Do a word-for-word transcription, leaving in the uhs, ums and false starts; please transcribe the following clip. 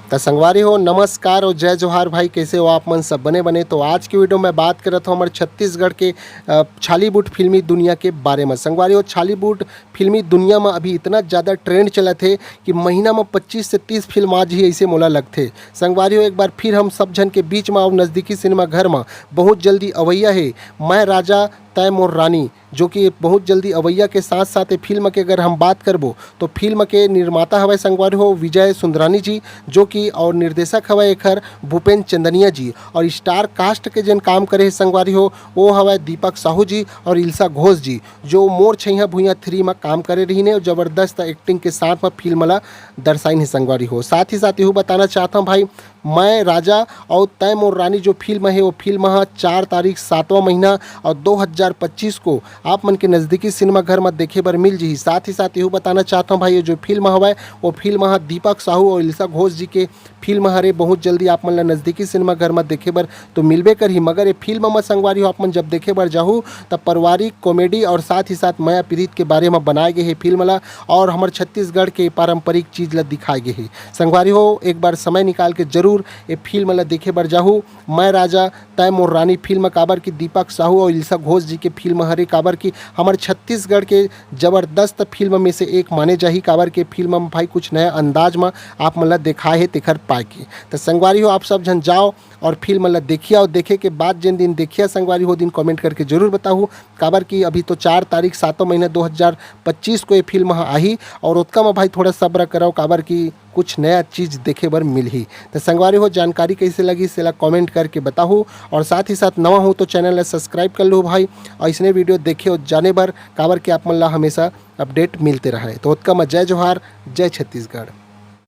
त संगवारी हो, नमस्कार और जय जोहार भाई। कैसे हो आप मन? सब बने बने। तो आज के वीडियो में बात करत हो हमर छत्तीसगढ़ के, अ, छॉलीवुड फिल्मी दुनिया के बारे में। संगवारी हो, छॉलीवुड फिल्मी दुनिया में अभी इतना ज़्यादा ट्रेंड चलत हे कि महीना में पच्चीस से तीस फिल्म आ जही, ऐसे मोला लगथे। संगवारी हो, एक बार फिर हम सब झन के बीच में और नज़दीकी सिनेमा घर में बहुत जल्दी अवैया हे मैं राजा तय मोर रानी, जो कि बहुत जल्दी अवैया के साथ साथ ये फिल्म के अगर हम बात करबो तो फिल्म के निर्माता हवय संगवारी हो विजय सुंदरानी जी, जो कि और निर्देशक हवय एखर भूपेन चंदनिया जी, और स्टार कास्ट के जेन काम करे हे संगवारी हो, वो हवय दीपक साहू जी और इल्सा घोष जी, जो मोर छैया भुइयां थ्री में काम करे रहिन हे और जबरदस्त एक्टिंग के साथ में फिल्म ला दर्शाइन हे संगवारी हो। साथ ही साथ यहू बताना चाहत हूँ भाई, मैं राजा और तय मोर रानी जो फिल्म हे, वो फिल्म ह चार तारीख सातवां महीना और दो हज़ार पच्चीस को आप मन के नज़दीकी सिनेमा घर में देखे बर मिल जही। साथ ही साथ यहू बताना चाहत हूँ भाई, ये जो फिल्म हवय, वो फिल्म ह दीपक साहू और इल्सा घोष जी के फिल्म हरे। बहुत जल्दी आप मन ला नज़दीकी सिनेमा घर में देखे बर तो मिलबे करही, मगर ये फिल्म में संगवारी हो, आप मन जब देखे बर जाहू, तब पारिवारिक कॉमेडी और साथ ही साथ मया प्रीत के बारे में बनाए गए हे फिल्म ला, और हमर छत्तीसगढ़ के पारंपरिक चीज ला दिखाए गए हे। संगवारी हो, एक बार समय निकाल के जरूर ये फिल्म ला देखे बर जाहू, मैं राजा तय मोर रानी फिल्म, काबर कि दीपक साहू और इल्सा घोष जी के फिल्म हरे, काबर कि हमर छत्तीसगढ़ के जबरदस्त फिल्म में से एक माने जाही, काबर के फिल्म में भाई कुछ नया अंदाज में आप मन ला देखाए हे तेखर पाए के। तो संगवारी हो, आप सब झन जाओ और फिल्म ला देखिया, और देखे के बाद जेन दिन देखिया संगवारी हो, दिन कमेंट करके जरूर बताहू, काबर कि अभी तो चार तारीख सातों महीना दो हज़ार पच्चीस को ये फिल्म ह आही, और ओतका में भाई थोड़ा सब्र कराओ, काबर कि कुछ नया चीज देखे बर मिलही। तो संगवारी हो, जानकारी कैसे लगी, सेला कमेंट करके बताहू, और साथ ही साथ नवा हो तो चैनल ला सब्सक्राइब कर लो भाई, और इसने वीडियो देखे और जाने बर, काबर कि आप मन ला हमेशा अपडेट मिलते रहे। तो ओतका में जय जोहार, जय छत्तीसगढ़।